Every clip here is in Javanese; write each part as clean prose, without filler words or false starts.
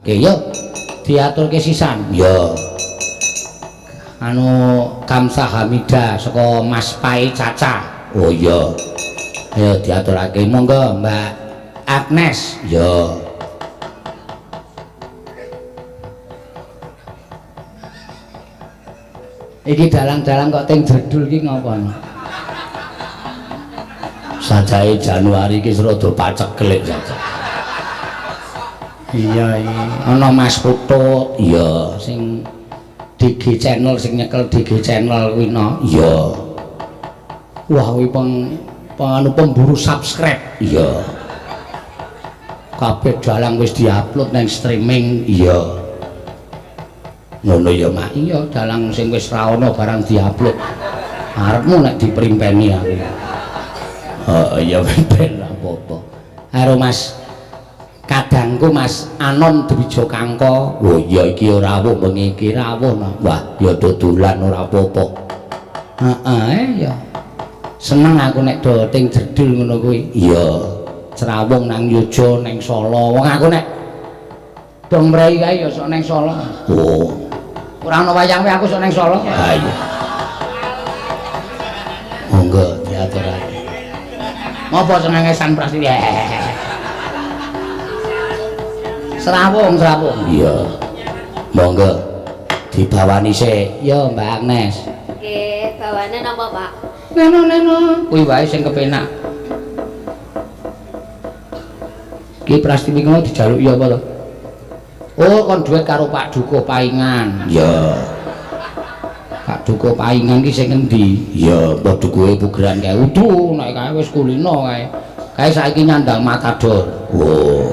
Oke, yo diaturke sisan. Yo. Anu Kamsa Hamida saka Mas Pai Caca. Oh iya. Ayo diaturake monggo Mbak Agnes. Yo. Iki dalang-dalang kok ting jredul iki ngopo? Sajae Januari iki rada paceklik saja. Iya iki ana Mas Putut, iya sing DG Channel sing nyekel DG Channel kuwi no. Iya. Wah kuwi peng pemburu subscribe. Iya. Kabeh dalang wis diupload nang streaming. Iya. Ngono ya, Mak. Iya, dalang sing wis ra ana barang diupload. Arepmu nek diprimpeni aku. Heeh, ya ben ra apa-apa. Karo Mas kadangku Mas Anom Dwijo Kangko. Oh iya iki ora rawuh bengi iki rawuh no. Wah, ya dodolan ora apa-apa. Heeh, ya. Seneng aku nek do ting jredul ngono kuwi. Iya. Crawung nang Yogya, nang Solo. Wong aku nek dong mrei kae ya sok nang Solo. Oh. Ora ana wayang wae aku sok nang Solo. Ha iya. Monggo diaturake. Ngopo senengesan Prastiwi? Serawung, serawung. Iya. Monggo dibawani sik. Ya, Mbak Agnes. Nggih, bawane napa, Pak? Neno, neno. Kuwi wae sing kepenak. Ki Prastiwi ngono dijaluki apa to? Oh, kon duet karo Pak Dukuh Paingan. Iya. Pak Dukuh Paingan ki sing endi? Iya, mbah dukuhe Pugeran kae. Udu, nek kae wis kulino kae. Kae saiki nyandang matador. Oh.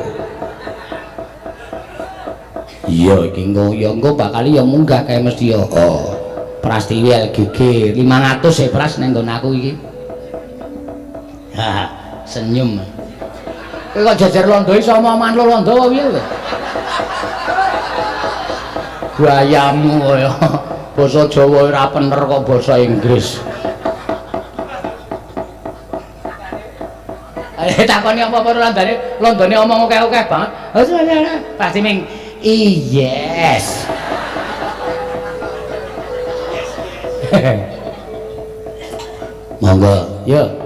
Iya iki engko ya engko bakal ya munggah kae mesti ya. Oh. Prastiwi LGG 500 e Pras ning nggon aku iki. Ha, senyum. Kowe kok jejer londo iso omongan lo londo apa piye kowe? Gayamu kaya basa Jawa ora pener kok basa Inggris. Ayo takoni apa-apa londone, londone omong akeh-akeh banget. Pasti ming yes. Monggo, yo.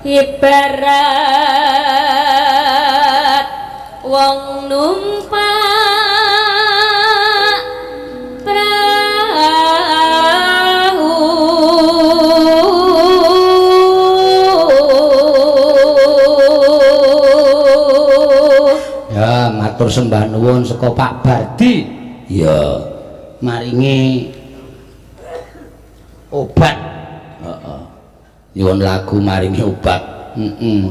Ibarat wong numpak prahu Ya, matur sembah nuwun saka Pak Bardi. Ya, maringi obat. Heeh. Nyuwun lagu maringi obat. Heeh.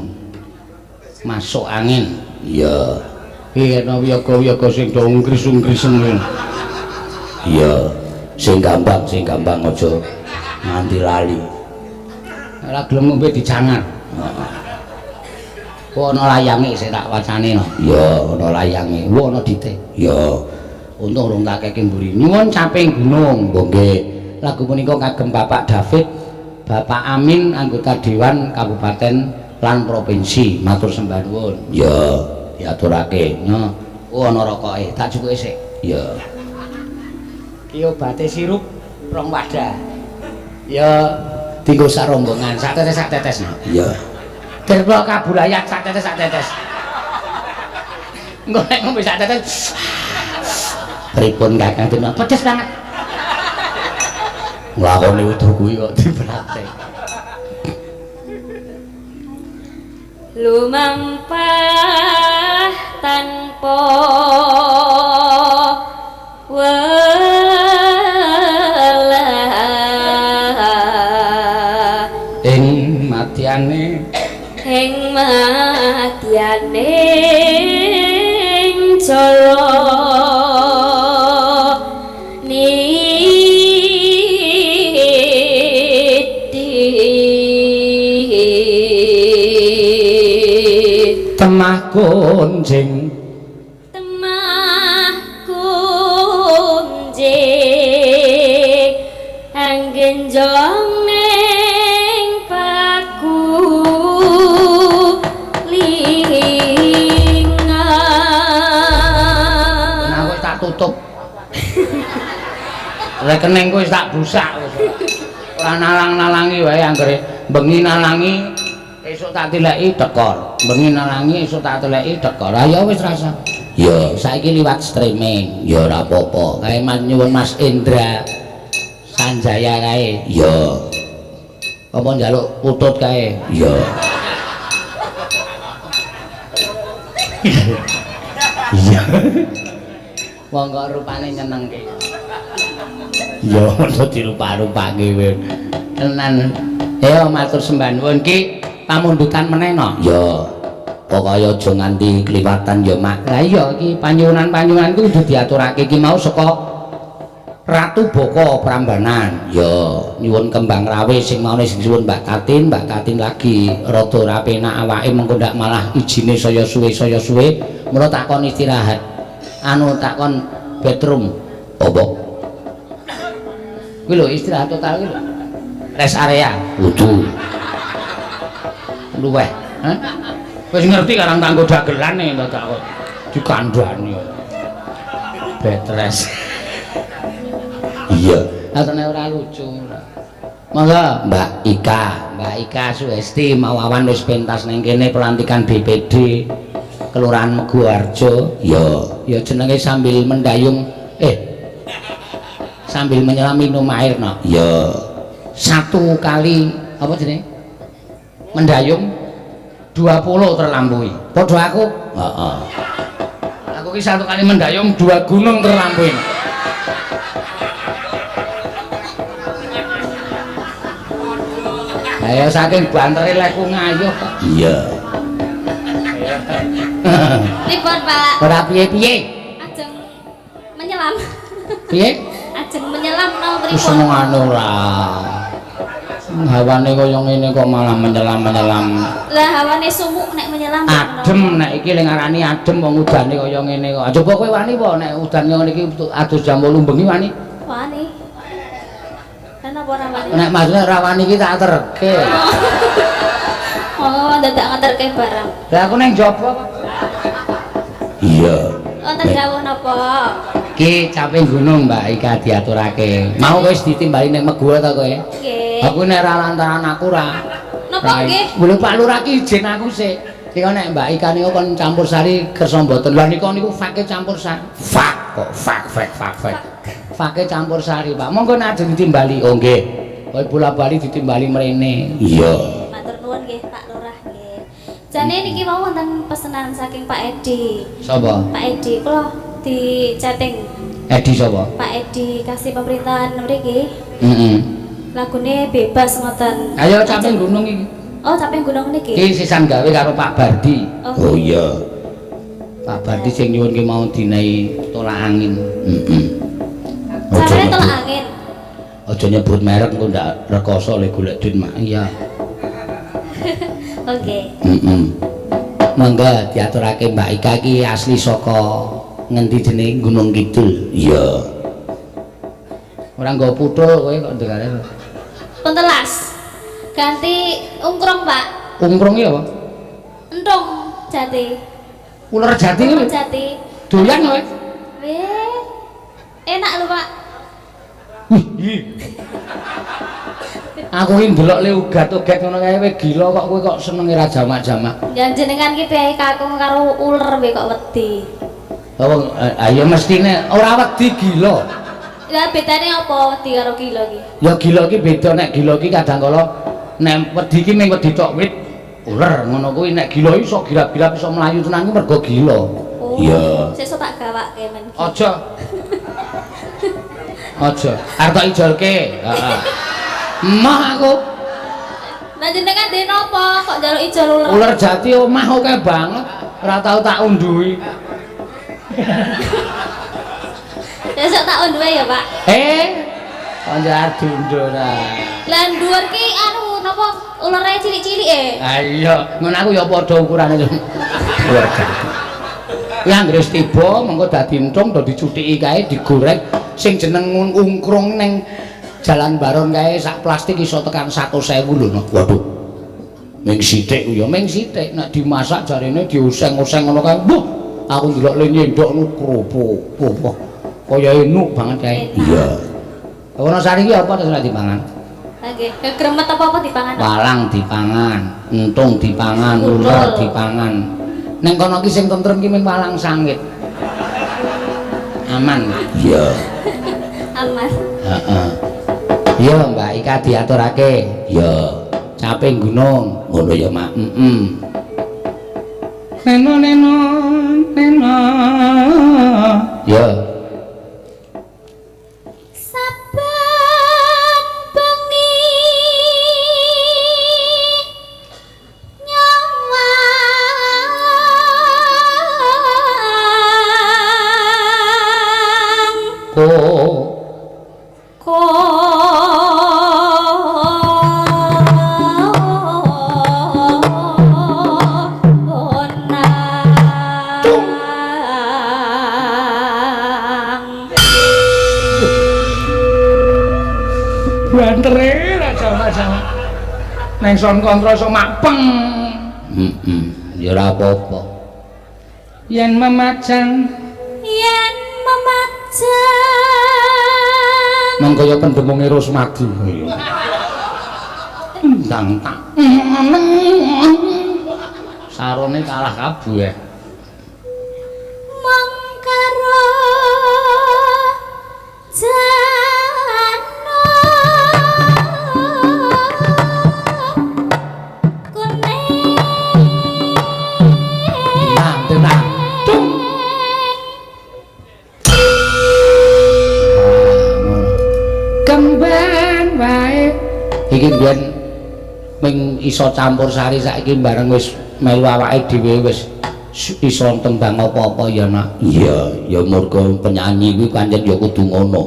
Masuk angin. Iya. Iki ana wiyaga-wiyaga sing do ungkris-ungkrisen kuwi. Iya. Sing gambang aja nganti lali. Ora gelem ngombe dijangar. Heeh. Ku ana layange sing tak wacane no. Iya, ana layange. Ku ana dite. Iya. Untung urung tak keke mburi. Nyuwun caping gunung. Nggih. Lagu punika kagem Bapak David, Bapak Amin anggota Dewan Kabupaten lan Provinsi. Matur sembah nuwun. Iya, diaturake. Nyo. Ku ana rokoke, tak cukuke sik. Iya. Ki obate sirup rong wadah. Ya dienggo sak rombongan, sak tetes no. Iya. Dirba kabulayat sak tetes sak tetes. Engko nek ngombe sak tetes. Pripun Kakang Dina? Pedes banget. Nglakoni udu kuwi kok dipraktek. Lumampah tanpa welah ing madyane ing madyane jala niti temah gonjing temah gonjing anggenjong ning paku lingan. Nah wis tak tutup. Rekeningku wis tak busak wis. Ora nalang-nalangi wae anggere bengi nalangi esuk tak tileki dekor. Bengi nalangi esuk tak tileki dekor. Ah ya wis rasa. Ya saiki liwat streaming. Ya ora apa-apa. Kae mas nyuwun Mas Indra Sanjaya kae. Ya. Apa njaluk putut kae? Ya. Iya. Wong kok rupane nyenengke. Ya ono dirupa-rupake kowe. Tenan. Ayo matur sembah nuwun ki pamundutan meneh no. Ya. Pokoke aja nganti kliwatan ya, Mak. Lah iya iki panyuwunan-panyuwunan kuwi kudu diaturake iki mau saka Ratu Boko Prambanan. Ya, nyuwun kembang rawe sing maune sing suwun Mbak Tatin, Mbak Tatin lagi rada ora penak awake mengko ndak malah ijine saya suwe, mula takon istirahat. Anu takon bedroom. Apa? Kuwi lho istirahat total kuwi lho. Rest area. Kudu. Luweh, hah? Wis ngerti karang tanggo dagelane dadak kok dikandhani. Bed rest. Iya, atene ora lucu. Monggo Mbak Ika, Mbak Ika Suhesti mau awan wis pentas ning kene pelantikan BPD Kelurahan Meguharjo. Ya, ya jenenge sambil mendayung sambil menyelam minum air no. Ya. Satu kali apa jenenge? Mendayung 20 terlampaui. Padha aku. Heeh. Aku ki satu kali mendayung 2 gunung terlampaui. Ayo saking bantere leku ngayuh kok. Iya. Pripun, Pak? Ora piye-piye. Ajeng menyelam. Piye? Ajeng menyelam napa pripun? Senengane ora. Hawane kaya ngene kok malah menyelam-menyelam. Lah hawane sumuk nek menyelam. Adem nek iki ling ngarani adem wong udane kaya ngene kok. Coba kowe wani apa nek udan ngene iki adus jam 8 bengi wani? Wani. Kenapa ora wani? Nek maksudnya ora wani iki tak terke. Oh, dadak ngeterke barang. Lah aku ning njaba kok. Iya. Wonten dawuh napa? Ki caping gunung Mbak Ika diaturake. Mau wis ditimbali ning Meguwo ta kowe? Nggih. Aku nek ora lantaran aku ora. Napa nggih? Lho Pak Lurah ki izin aku sik. Nika nek Mbak Ika niku kon campur sari kersa mboten. Lah nika niku fake campur sari. Fak kok fak fak fak fak. Fake campur sari, Pak. Monggo nek ajeng ditimbali. Oh nggih. Kowe bola-bali ditimbali mrene. Iya. Matur nuwun nggih Pak Lurah nggih. Jane niki mau wonten pesenan saking Pak Edi. Sapa? Pak Edi kula di chatting. Edi sapa? Pak Edi kasih pemerintahan mriki. Heeh. Lagune bebas ngoten. Ayo caping gunung iki. Oh, caping gunung niki. Iki sisan gawe karo Pak Bardi. Oh. Oh iya. Pak Bardi sing nyuwun ki mau dinehi tolak angin. Heeh. Sampeyan tolak angin. Aja nyebut merek engko ndak rekoso le golek duit mak. Iya. Oke. Heeh. Monggo diaturake Mbak Ika iki asli saka ngendi jenenge Gunung Kidul. Iya. Ora nggo puthul kowe kok ndengare. Pentelas. Ganti ungkrung, Pak. Ungkrung iki apa? Entung jati. Uler jati kuwi. Uler jati. Doyan kowe? Weh. Enak lho, Pak. Wih. Aku iki ndelok le ugat-ugat ngono kae kowe gila kok kowe kok senenge ra jamak-jamak. Ya jenengan ki piye kakung karo uler wae kok wedi. Oh, ayo mestine ora wedi gila. Lah bedane apa wedi karo gila ki? Ya gila ki beda, nek gila ki kadang kala nek wedi ki mung wedi tok wit uler ngono kuwi, nek gila iso girap-girap iso mlayu tenan ki mergo gila. Oh. Iya. Sesuk tak gawake men. Aja. Aja. Arep tak ijolke. Heeh. Emah aku. Lah jenengan dene napa kok njaluk ijol uler? Uler jati omah akeh banget. Ora tau tak unduhi. Besok tak unduhe ya, Pak. Kok njar diunduh ta. Lah dhuwur ki anu napa ulere cilik-cilik e? Ha iya, ngono aku ya padha ukurane. Uler jati. Kuwi anggere wis tiba mengko dadi entung do dicutiki kae digoreng sing jeneng ungkrung ning Jalan Baron kae sak plastik iso tekan 100.000 lho. Waduh. Ming sithik ya ming sithik nek dimasak jarene dioseng-oseng ngono kae. Wah, aku ndelok le nyendok nu kropo. Wah, kaya enuk banget kae. Iya. Wonosari iki apa terus nek dipangan? Ha nggih, gremet apa-apa dipangan? Walang dipangan, entung dipangan, uler dipangan. Neng kono ki sing tentrem ki ming walang sangit. Aman. Iya. Aman. Heeh. Iya, Mbak Ika diaturake. Iya. Caping gunung. Ngono ya, Mak. Heeh. Neno neno neno. Ya. Saben bengi nyawang Oh. Bantere ra jamak-jamak. Neng son kontra iso makpeng. Heeh, ya ora apa-apa. Yen memajang, yen memajang. Nang kaya pendemunge Rosmadi. Ndang tak. Sarone kalah kabeh. Mung karo jano kuning. Nang tenang. Dung. Kembang wae. Iki mbiyen ming iso campur sari saiki bareng wis melu awake dhewe wis iso tembang apa-apa ya, Nak. Iya, ya mergo penyanyi kuwi pancen ya kudu ngono.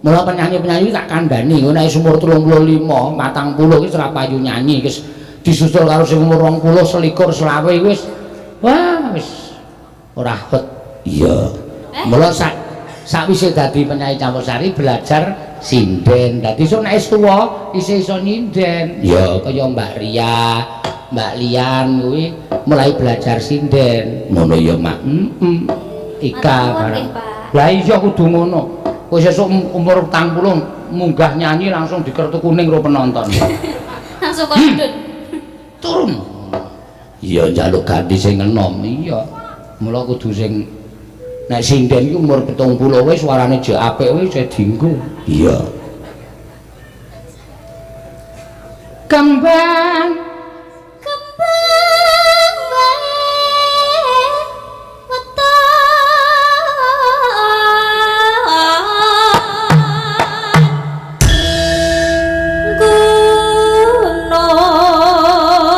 Mula penyanyi-penyanyi tak kandhani ngono nek umur 35, 40 wis ora payu nyanyi wis disusul karo sing umur 20, 21, 25 wis wah wis ora hot. Iya. Mula sakwise dadi penyanyi campur sari belajar sinden. Dadi sok nek wis tuwa isih iso nyinden. Ya kaya Mbak Ria, Mbak Lian kuwi mulai belajar sinden. Ngono ya, Mak. Heeh. Ika barang. Lah iya kudu ngono. Kowe sesuk umur 40 munggah nyanyi langsung dikertu kuning karo penonton. Langsung kondun. Turun. Iya njaluk ganti sing enom. Iya. Mula kudu sing nek sinden iki umur 70 wis suarane jek apik wis isih dienggo. Iya. Kembang kembang wae weton gunung.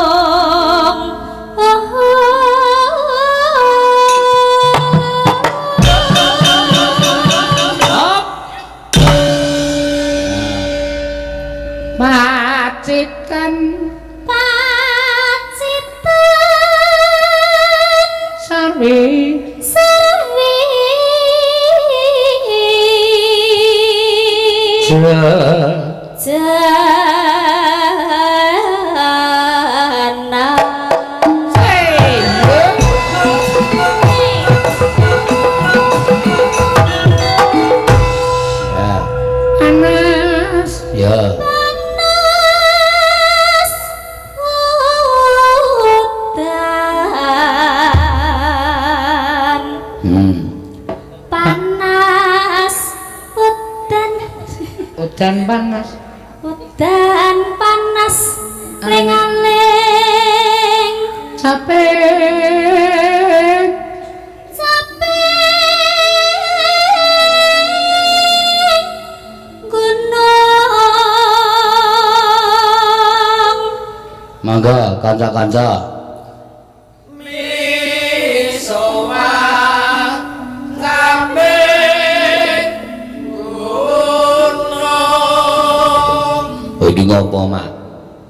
Panas udan. Udan panas. Udan panas ling-aling capek. Capek gunung. Mangga kanca-kanca. Iki ngopo, Mak?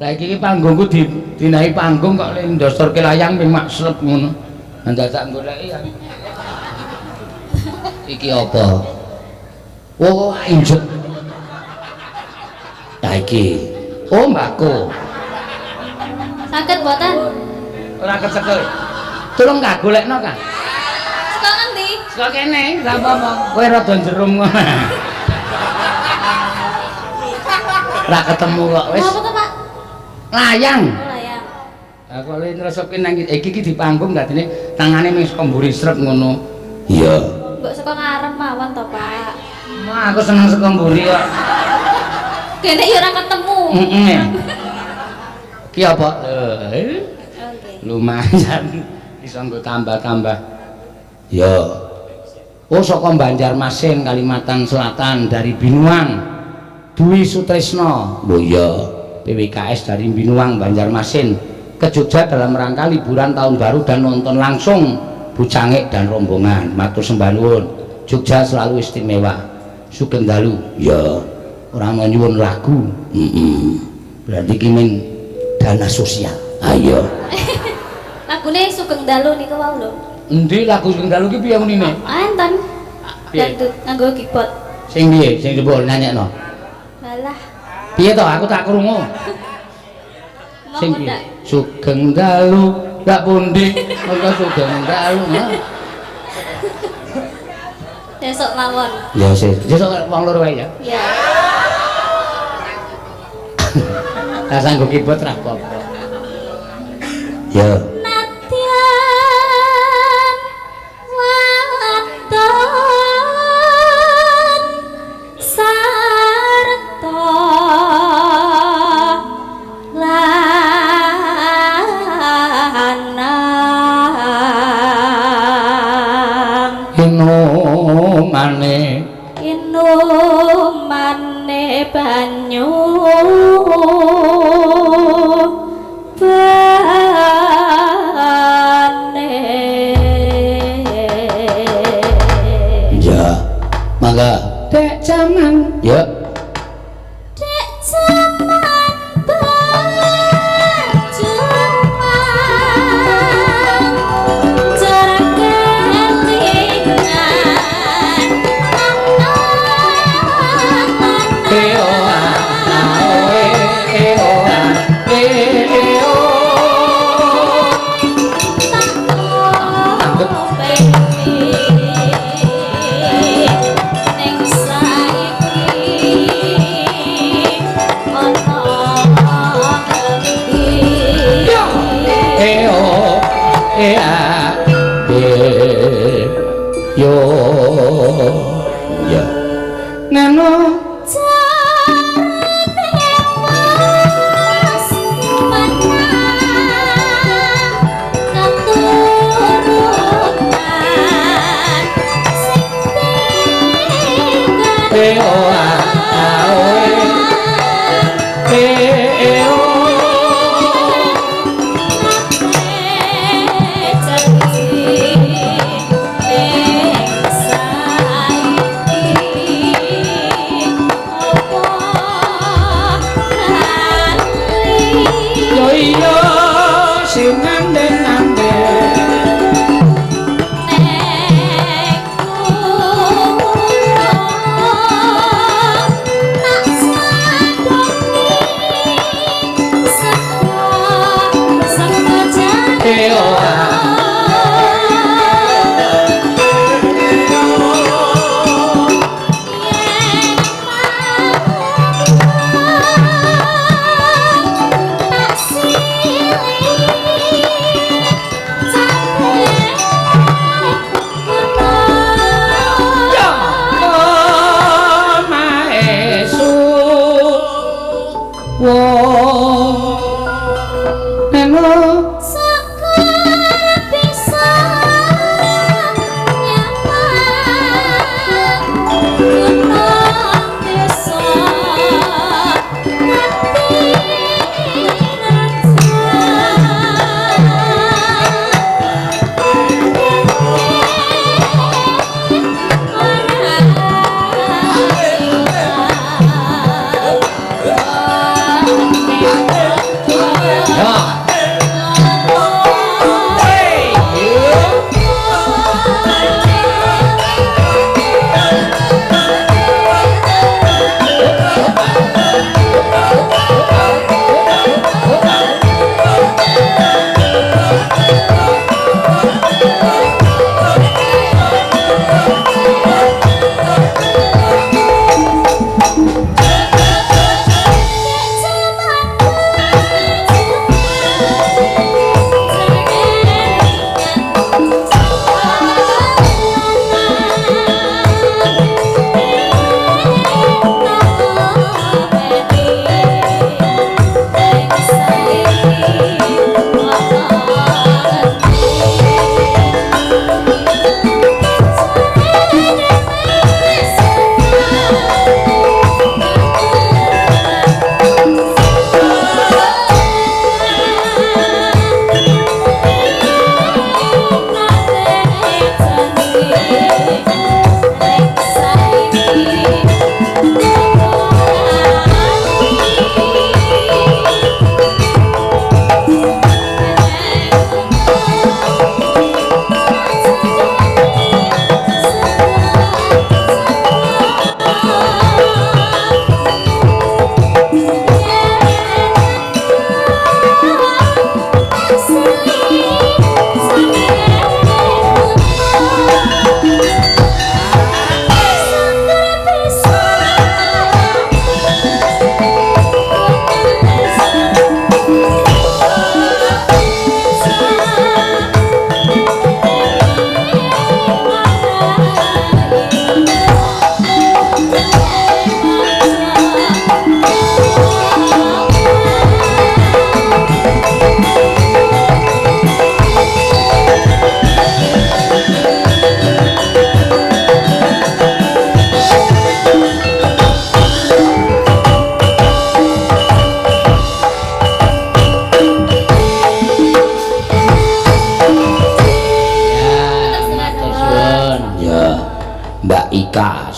Lah iki panggungku dinahi panggung kok le ndosorke layang ping mak slep ngono. Ndadak goleki ya. Iki apa? Oh, injet. Lah iki. Oh, mbako. Saged mboten? Ora kecekel. Tulung kak golekno, Kak. Saka ngendi? Saka kene, ora apa-apa. Kowe rada jerum ngono. Ora ketemu kok wis. Apa to, Pak? Layang. Oh, layang. Aku lek nresepke nang iki iki di panggung dadine tangane mung saka mburi srep ngono. Iya. Mbok saka ngarep mawon to, Pak. Wah, aku seneng saka mburi kok. Kene ya ora ketemu. Heeh. Ki apa? Oke. Lumayan iso nggo tambah-tambah. Ya. Oh, saka Banjarmasin, Kalimantan Selatan dari Binuang. Dwi Sutrisno. Lho iya, PWKS dari Binuang Banjarmasin ke Jogja dalam rangka liburan tahun baru dan nonton langsung Bu Cangik dan rombongan. Matur sembah nuwun. Jogja selalu istimewa. Sugeng dalu. Ya, ora mau nyuwun lagu. Heeh. Berarti ki ming dana sosial. Ayo. Lagune Sugeng Dalu niku wau lho. Endi lagu Sugeng Dalu ki piye unine? Enten. Dangdut nganggo keyboard. Sing piye? Sing coba nanyekno. Walah. Piye to? Aku tak krungu. Sing piye? Sugeng Dalu ndak pundi? Monggo Sugeng Dalu. Besok mawon. Ya sih. Besok wong loro wae ya. Ya. Lah sanggo keyboard ra apa-apa. Ya. Nadyan wadon sarta lanang inumane inumane banyu bane. Ya, mangga. Dek jaman. Ya. Dek jaman berjuang jarak kelingan. E o a o e o a e o. Ning saiki ana ngendi? E o e a e yo. Ya. Nano Jarene wis menang keturunan sing e o a o e e o. Yo iya sing nganden-nganden.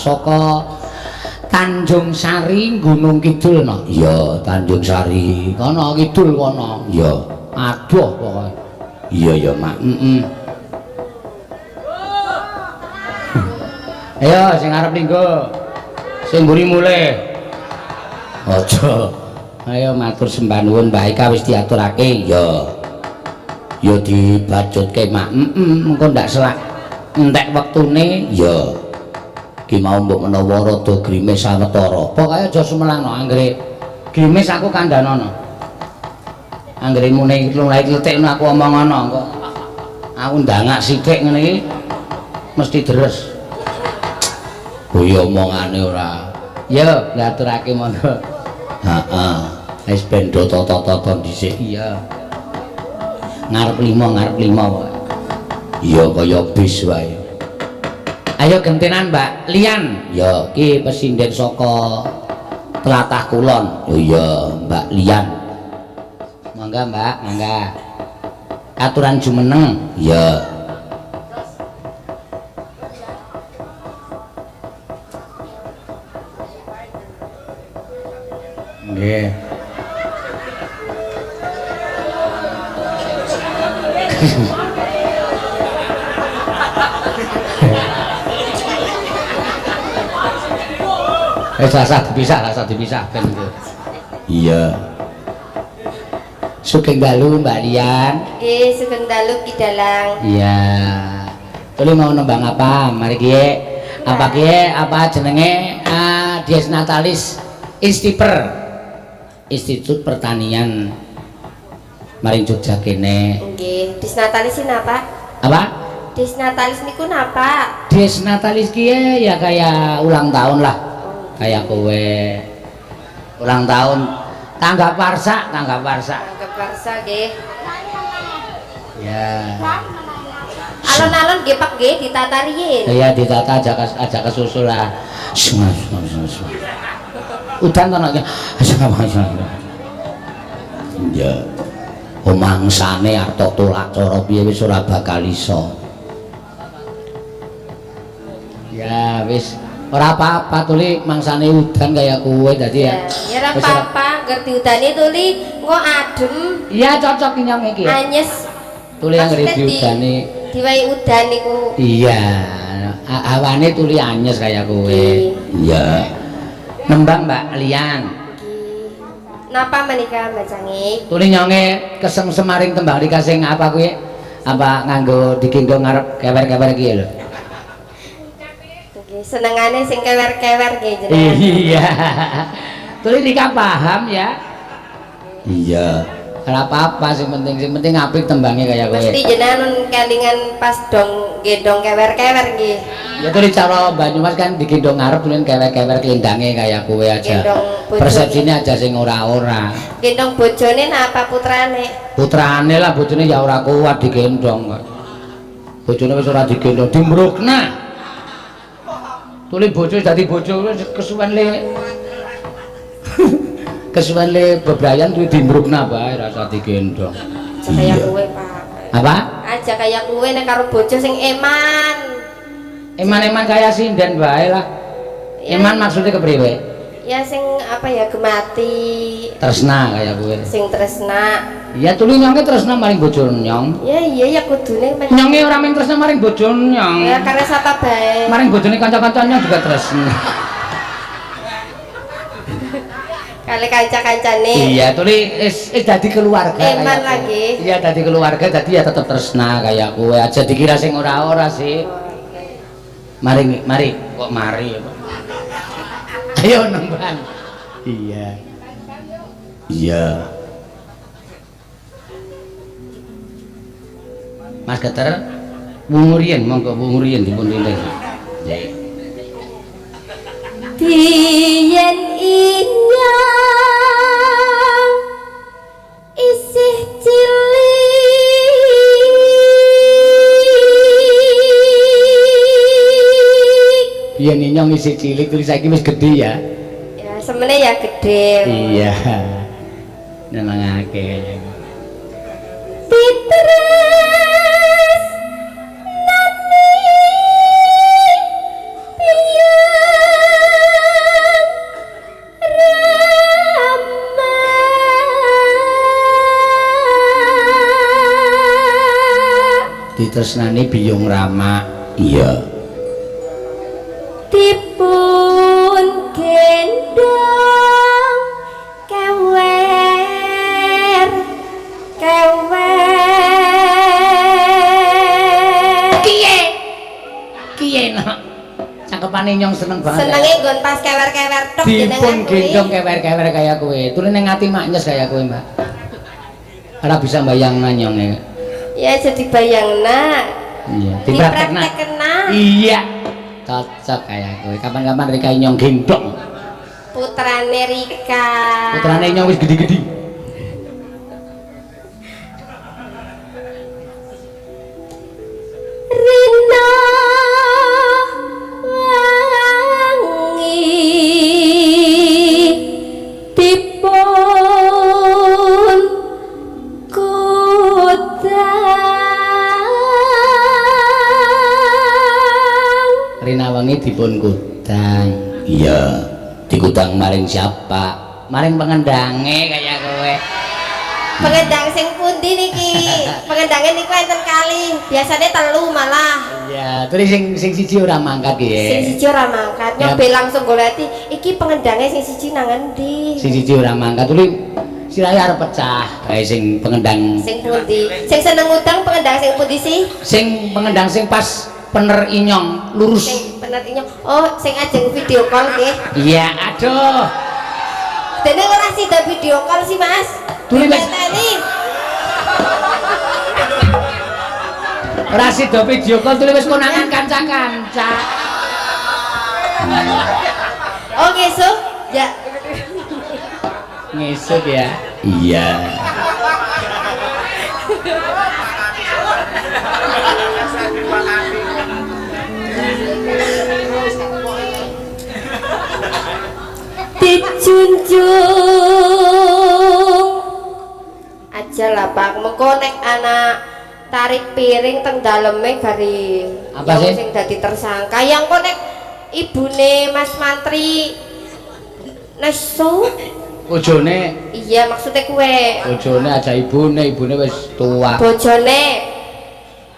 Saka Tanjung Sari Gunung Kidul no. Iya, Tanjung Sari. Kono kidul kono. Iya. Aduh pokoke. Iya ya, Mak. Heeh. Ayo sing arep linggo. Sing mburi mulih. Aja. Ayo matur sembah nuwun Mbak Ika wis diaturake. Iya. Ya dibacutke, Mak. Heeh, mengko ndak selak entek wektune. Iya. Ki mau mbok menawa rada grimis sawetara. Pokoke aja sumelangno anggere grimis aku kandhanono. Anggere muni mulai kletik ngono aku omong ana kok. Aku ndangak sithik ngene iki mesti deres. Kuwi omongane ora. Ya, ngaturake monggo. Heeh. Wis ben do tata-tata dhisik. Iya. Ngarep lima pokoke. Iya kaya bis wae. Ayo gentenan Mbak Lian. Ya, ki pesinden saka Tlatah Kulon. Oh iya, Mbak Lian. Mangga, Mbak, mangga. Aturan jumeneng. Iya. Nggih. Rasa dipisah ben itu. Iya. Sugeng dalu Mbak Lian. Nggih, sugeng dalu Ki Dalang. Iya. Tuli mau nembang apa? Mari kiye. Apa kiye? Apa jenenge? Dies Natalis Instiper. Institut Pertanian maring Jogja kene. Nggih, Dies Natalis napa? Apa? Dies Natalis niku napa? Dies Natalis kiye ya kayak ulang tahun lah. Kayak kowe ulang tahun tanggap warsa, tanggap warsa. Tanggap warsa nggih. Ya. Alon-alon nggih Pak nggih ditata riyin. Iya ditata aja kesusul lah. Udan to nek. Ya. Omangsane arep tolak cara piye wis ora bakal iso. Ya wis ora apa-apa tuli mangsane udan kaya kowe dadi ya. Ya ora apa-apa, ngerti udane tuli engko adem. Iya cocok nyong iki. Anyes. Tuli anggere diudane. Diwai udan niku. Iya, awane tuli anyes kaya kowe. Iya. Nembang Mbak Lian. Napa menika Mbak Cangi? Tuli nyonge kesengsem maring tembang rika sing apa kuwi? Apa nganggo digendong ngarep kewer-kewer iki lho. Senengane sing kewer-kewer nggih jenengan. Iya. Tuli Rika paham ya? Iya. Ora apa-apa sing penting apik tembange kaya kowe. Mesti jenengan kelingan pas dong gendong kewer-kewer nggih. Ya tuli cara Banyumas kan digendong ngarep tuli kewer-kewer klindange kaya kowe aja. Persepsine aja sing ora-ora. Gendong bojone napa putrane? Putrane lah, bojone ya ora kuat digendong kok. Bojone wis ora digendong, dimrukna. Tuli bojo dadi bojo kesuwen le kesuwen le bebrayan kuwi dimrukna bae rasa digendong. Aja kaya kowe, Pak. Apa? Aja kaya kowe nek karo bojo sing eman. Eman-eman kaya sinden bae lah. Eman maksudnya kepriwe? Ya sing apa ya gemati. Tresna kaya kowe. Sing tresna. Ya tuli nyonge tresna maring bojo nyong. Ya iya ya kudune nyonge ora mung tresna maring bojo nyong. Ya karena sapa bae. Maring bojone kanca-kanca nyong juga tresna. Kali kanca-kancane. Iya tuli wis dadi keluarga. Eman lagi. Iya dadi keluarga dadi ya tetep tresna kaya kowe. Aja dikira sing ora-ora sih. Mari mari kok mari apa. Ayo nembang. Iya. Iya. Mas Geter, wungu riyen monggo wungu riyen dipun rinten. Nggih. Biyen inyang isih cilik Biyen inyong isih cilik terus saiki wis gedhe ya. Ya semene ya gedhe. Iya. Nenangake. Pitres nani piyambak. Ditresnani Biyung Rama. Iya. Dipun gendong kewer kewer. Kiye? Kiye nak? Cakepane nyong seneng banget. Senenge nggon pas kewer-kewer tok dipun gendong kewer-kewer kaya kowe. Tuli ning ati maknyes kaya kowe, Mbak. Ora bisa bayangna nyonge. Ya jadi bayangna. Iya, dipraktekna. Dipraktekna. Iya. Cocok kaya kowe. Kapan-kapan Rika nyong gendong. Putrane Rika. Putrane nyong wis gedhi-gedhi. Rina wangi dipun kudang. Rina wangi dipun kudang. Iya, dikudang maring siapa? Maring pengendange kaya kowe. Pengendang sing pundi niki? Pengendange niku enten kali, biasane telu malah. Iya, terus sing sing siji ora mangkat ki. Sing siji ora mangkat, nyobe langsung goleti iki pengendange sing siji nang endi? Sing siji ora mangkat, tuli sirahe arep pecah. Kae sing pengendang sing pundi? Sing seneng ngudang pengendang sing pundi sih? Sing pengendang sing pas pener inyong lurus. Sing pener inyong. Oh, sing ajeng video call nggih. Iya, aduh. Dene ora sida video call sih, Mas. Tuli wis ora sida video call tuli wis konangan kanca-kanca. Oh, ngesuk ya. Ngesuk ya. Iya. Dijunjung aja lah Pak, mengko nek anak tarik piring teng daleme gari apa sih sing dadi tersangka yang kok nek ibune Mas Mantri nesu bojone. Iya maksudnya kue bojone aja ibune, ibune wis tua. Bojone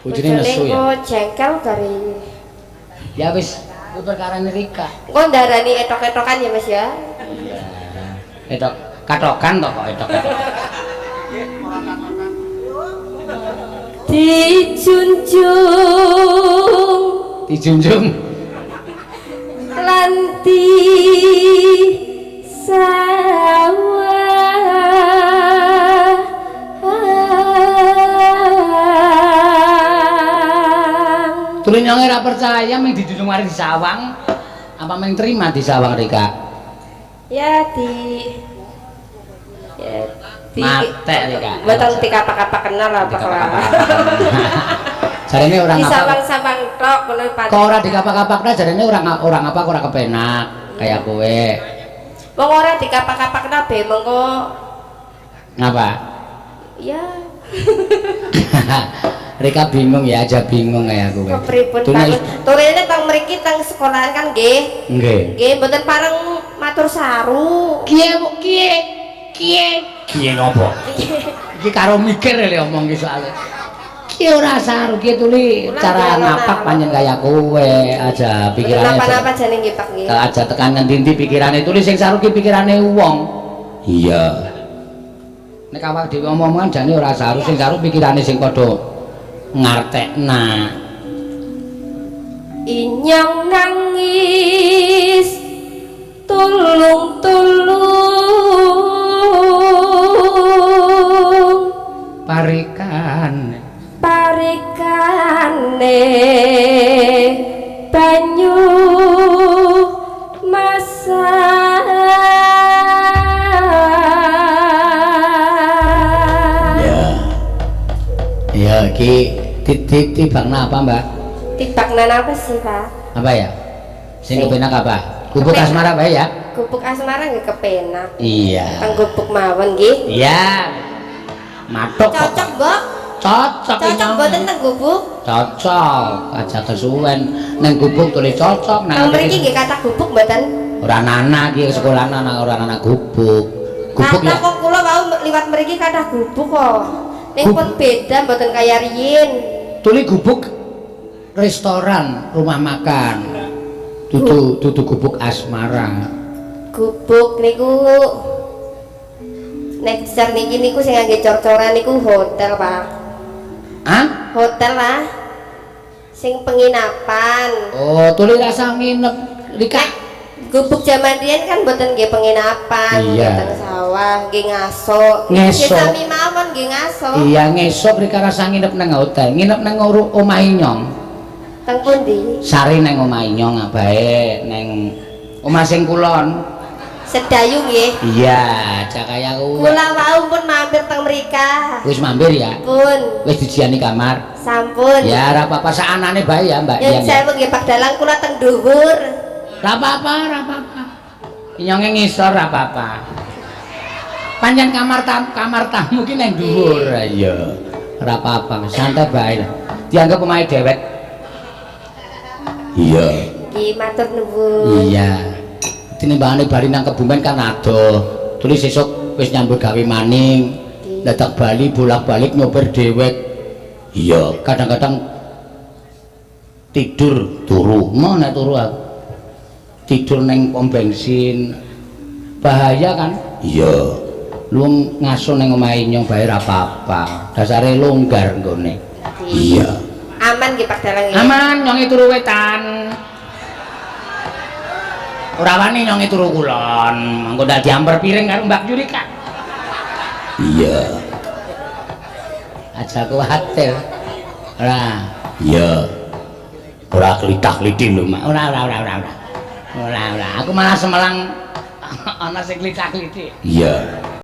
bojone nesu ya kok jengkel gari ya wis kuwi perkarane Rika. Engko ndarani etok-etokan ya Mas ya. Iya. Etok katokan to kok etok-etok. Dijunjung dijunjung lan di sawah. Tuli nyonge ora percaya ming dijunjung mari disawang. Apa ming terima disawang Rika? Ya di ya di matek Rika. Mboten dikapak-kapak kenal apa lah. Jarene ora ngapa. Disawang-sawang tok ngono pancen. Kok ora dikapak-kapakna jarene ora ora ngapa ora kepenak kaya kowe. Wong ora dikapak-kapakna be mengko ngapa? Ya. Rika bingung ya, aja bingung kaya kowe. Kepripun Pak? Turene teng mriki teng sekolahan kan nggih. Nggih. Nggih, mboten pareng matur saru. Kiye kiye kiye kiye ngopo? Iki karo mikir lho omong iki soalé. Ki ora saru ki tuli cara ngapak pancen kaya kowe aja pikirane. Napa-napa jane nggih Pak nggih. Aja tekan ngendi-endi pikirane tuli sing saru ki pikirane wong. Iya. Nek awak dhewe omong-omongan jane ora saru, sing saru pikirane sing padha ngartekna. Inyong nangis tulung-tulung parikan parikane banyu masak. Ya. Ya iki tibakna apa, Mbak? Tibakna apa sih, Pak? Apa ya? Sing kepenak apa? Gubuk asmara bae ya? Gubuk asmara nggih kepenak. Iya. Teng gubuk mawon nggih. Iya. Matuk. Cocok, Mbok. Cocok. Cocok mboten teng gubuk? Cocok. Aja kesuwen nang gubuk tulis cocok nang mriki nggih kathah gubuk mboten? Ora nana iki sekolah nana ora nana gubuk. Gubuk ya. Kok kula wau liwat mriki kathah gubuk kok. Ning pun beda mboten kaya riyin. Tuli gubuk restoran, rumah makan. Dudu dudu gubuk asmara. Gubuk niku nek cer niki niku sing ngangge cor-coran niku hotel, Pak. Hah? Hotel lah. Sing penginapan. Oh, tuli rasa nginep rika. Gubuk jaman riyen kan mboten nggih penginapan, mboten sawah, nggih ngaso. Ngeso. Nggih sami mawon nggih ngaso. Iya, ngesuk rika rasa nginep nang hotel, nginep nang omahe nyong. Teng pundi? Sare nang omahe nyong abahe nang omah sing kulon. Sedayu nggih. Iya, aja kaya kuwi. Kula wau pun mampir teng mrika. Wis mampir ya? Pun. Wis dijiani kamar. Sampun. Ya ora apa-apa, saanane bae ya, Mbak Nyun Dian. Ya. sewu nggih Pak Dalang, kula teng dhuwur. Ora apa-apa, ora apa-apa. Nyonge ngisor ora apa-apa. Pancen kamar tamu ki nang dhuwur. Iya. Ora apa-apa, santai bae lah. Dianggap omahe dewek. Iya. Nggih matur nuwun. Iya. Tinimbangane bali nang Kebumen kan adoh. Tulis sesuk wis nyambut gawe maning. Dadak bali bolak-balik nyopir dewek. Iya, kadang-kadang tidur turu. Mau nek turu aku. Tidur neng pom bensin. Bahaya kan? Iya. Lu ngaso neng omahe nyong bae ora apa-apa. Dasare longgar nggone. Iya. Aman nggih Pak Dalang nggih. Aman, nyonge turu wetan. Ora wani nyonge turu kulon. Mangko ndak diamper piring karo Mbak Yurika. Iya. Aja kuwatir. Ora. Iya. Ora klithah-klithih lho, Mak. Ora, ora, ora, ora, ora. Ora, ora. Aku malah semelang ana sing klithah-klithih. Iya.